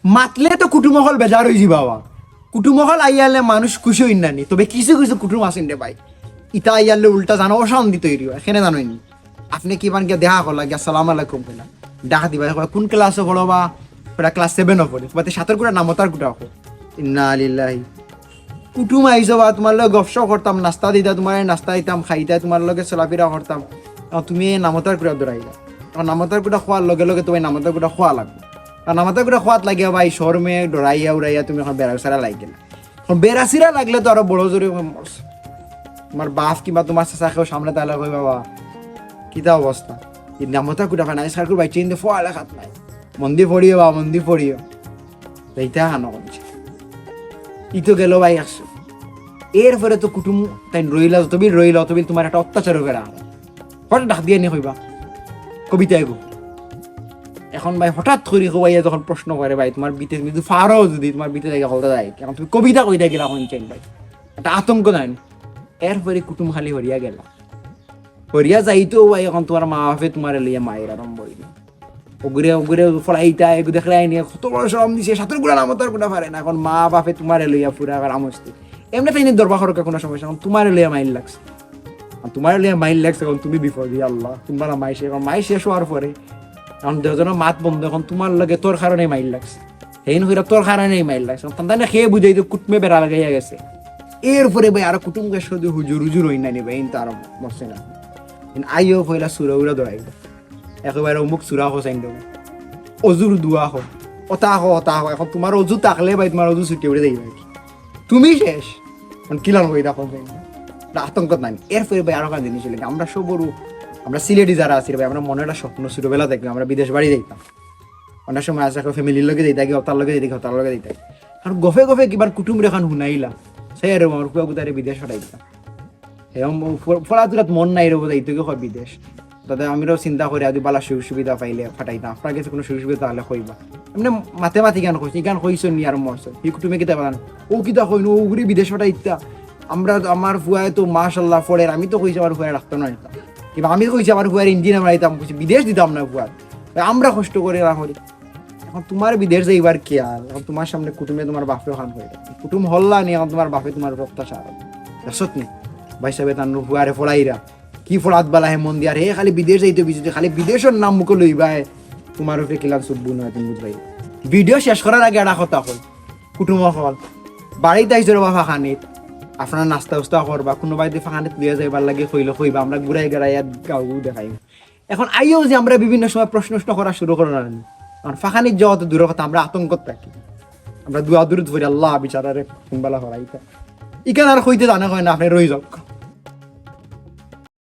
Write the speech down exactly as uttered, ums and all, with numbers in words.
মাতলে তো কুটুম অকল বেজার অইযিবা বা। কুটুম অকল আইয়ালে মানুষ খুশি অইন না নি, তবে কিছু কিছু কুটুম আছইন রে ভাই, ইতা আইয়ালে উল্টা জানো অশান্তি তৈরি অয়, কেনে জানইন নি? আপনে কিবান গিয়া দেখা করলা, গিয়া আসসালামু আলাইকুম কইলা, ডাক দিবা, কয়, "কোন ক্লাসো পড়ো বা?" কইলা, "ক্লাস সেভেনো পড়ি।" কইবা, "তে সাতর কুটা না মতার কুটা?" কয়, ইন্না লিল্লাহি। কুটুম আইছো বা, তুমার লগে গপশপ করতাম, নাস্তা দিতা, তুমারে নাস্তা দিতাম, খাইতায়, তুমার লগে চলাফিরা করতাম। অখন তুমি এই না মতার কুটা ধরাইলা। অখন না মতার কুটা কওয়ার লগে লগে তুমার না মতার কুটা কওয়া লাগবো। আর না মতার কুটা কওয়াত লাগিয়া ভাই, শরমে ডরাইয়া উড়াইয়া তুমি অখন বেড়াছিরা লাগিলা। অখন বেড়াছিরা লাগলে তো আরো বড় জোরে মরছে। তুমার বাপ কিংবা তুমার চাচা কেউ সামনে তাইলে কইবা, "বাবা, কিতা অবস্থা? এই না মতার কুটা পায় না, আজকালকুর বাইচ্চাইন্তে পড়ালেখাত নাই। মন দি পড়িও বা, মন দি পড়িও।" তো ইতা হানো কইছে। ই তো গেল ভাই একশো। এরপরে তো কুটুম তাইন রইলা, যতবিল রইলা, অতবিল তুমার একটা অত্যাচার অইবে না। হঠাৎ ডাক দিয়া নি কইবা, "কবিতা এগো।" অখন ভাই হঠাৎ করি কইবা, ইয়া যখন প্রশ্ন করে, "ভাই, তুমার বিতে তুমি যদি পারো, যদি তুমার বিতে জাগা হলতা যায়, অখন তুমি কবিতা কইতা গেলা অখন চাইন ভাই?" একটা আতঙ্ক নাই। এরপরে কুটুম খালি হরিয়া গেলা। হরিয়া যাইতো ভাই, অখন তুমার মা বাপে তুমারে লইয়া মাইর আরম্ভ অইল। ওগুরে, ওগুরে ফড়াইতা, এগু দেখলে আইনি, কত বড় শরম দিছে, সাতর কুটা না মতার কুটা পারে না। অখন মা বাপে তুমারে লইয়া পুরা আর আমস্তি। এমনে তাইন দরবার করকা কুনু সমস্যা, অখন তুমারে লইয়া মাইর লাগছে। আর তুমারে লইয়া মাইর লাগছে, অখন তুমি বিপদে, আল্লাহ, তুমার মাইর শেষ, অখন মাইর শেষ অওয়ার পরে, অখন দুইজনর মাত বন্ধ, অখন তুমার লগে তোর কারণে মাইর লাগছে। হেইন কইরা তোর কারণেই মাইর লাগছে। তান তানে কে বুঝাইতো কুটুমে বেড়া লাগাইয়া গেছে। এরপরে ভাই আরো কুটুম গেছে শুধু হুজুর, হুজুর অইন না নি ভাই, ইন তো আরো মরছে না। ইন আইও কইলা সুরা উরা ধরাই। একেবারে অমুক সুরা হোসাইন দেব। অজুর দোয়া হোক। ওতা হোক, ওতা হোক। অখন তুমার অজু থাকলে ভাই তুমার অজু ছুটি উঠে যাইবে আর কি। তুমি শেষ। অখন কিলান কই দেখো ভাই। না, আতঙ্ক নাই। এরপরে ভাই আরো কাজ জিনিস অইলো কি, আমরা সবরু, আমরা সিলেটি যারা আছি রে ভাই, আমরা মনে একটা স্বপ্ন ছোটবেলা থাকি আমরা বিদেশ বাড়ি যাইতাম। অনেক সময় আছে, কেউ ফ্যামিলির লগে যাইতা, কেউ তার লগে যাইতা, কেউ তার লগে যাইতা। আর গফে গফে কিবার কুটুম রেখান হুনাইলা, সে আর আমার ফুয়া গুতারে বিদেশ পাঠাই দিতাম। হে, পড়াতুরাত মন নাই রে, যাইতো কি কয় বিদেশ। তাতে আমরাও চিন্তা করি, আদি বালা সুযোগ সুবিধা পাইলে পাঠাইতাম। আপনার কাছে কুনু সুযোগ সুবিধা তাইলে কইবা। এমনে মাতে মাতে গান কইছে, গান কইছো নি আর মরছো। হি কুটুমে কিতা বানান? ও কিতা কইন, ও উগরে বিদেশ পাঠাইতা। আমরা, আমার ফুয়ায় তো মাশাআল্লাহ পড়ের, আমি তো কইছি আমার ফুয়ায় রাখতাম না এটা। কিংবা আমি কইছি আমার ফুয়ার ইঞ্জিনিয়ার বানাইতাম, কইছি বিদেশ দিতাম না ফুয়ার। ভাই, আমরা কষ্ট করি না করি। অখন তুমার বিদেশ যাইবার খেয়াল, অখন তুমার সামনে কুটুমে তুমার বাপরে খান কইরা। কুটুম হল্লা নি, অখন তুমার বাপে তুমার উপরে অত্যাচার। দেখছত নি? ভাই সাহেব, তান ফুয়ারে ফড়াইরা। কি ফড়াত বালা হে মন দিয়া, হে খালি বিদেশ যাইতো বিদেশ, খালি বিদেশর নাম মুখো লইবায়। তুমার উপরে কিলান সুব্বু নয়, তুমি বুঝবায়। ভিডিও শেষ করার আগে একটা কথা কই। কুটুম অকল, বাড়িত আইছো রে বা ফাঁকানিত, আপনার নাস্তা উস্তা করবা, কুনু বাড়িত ফাঁকানিত লইয়া যাইবার লাগি কইলে কইবা, আমরা ঘুরাই গেড়াইয়া গাঁও দেখাই। অখন আইও যে আমরা বিভিন্ন সময় প্রশ্ন উশ্ন করা শুরু করো না নি? কারণ ফাঁকানিত যাওয়া তো দূরর কথা, আমরা আতঙ্কত থাকি। আমরা দোয়া দুরুদ পড়ি, "আল্লাহ, বিচারারে কুনবালা হরাইতা।" ইখান আর কইতে জানে কয় না, আপনে রই যাউক।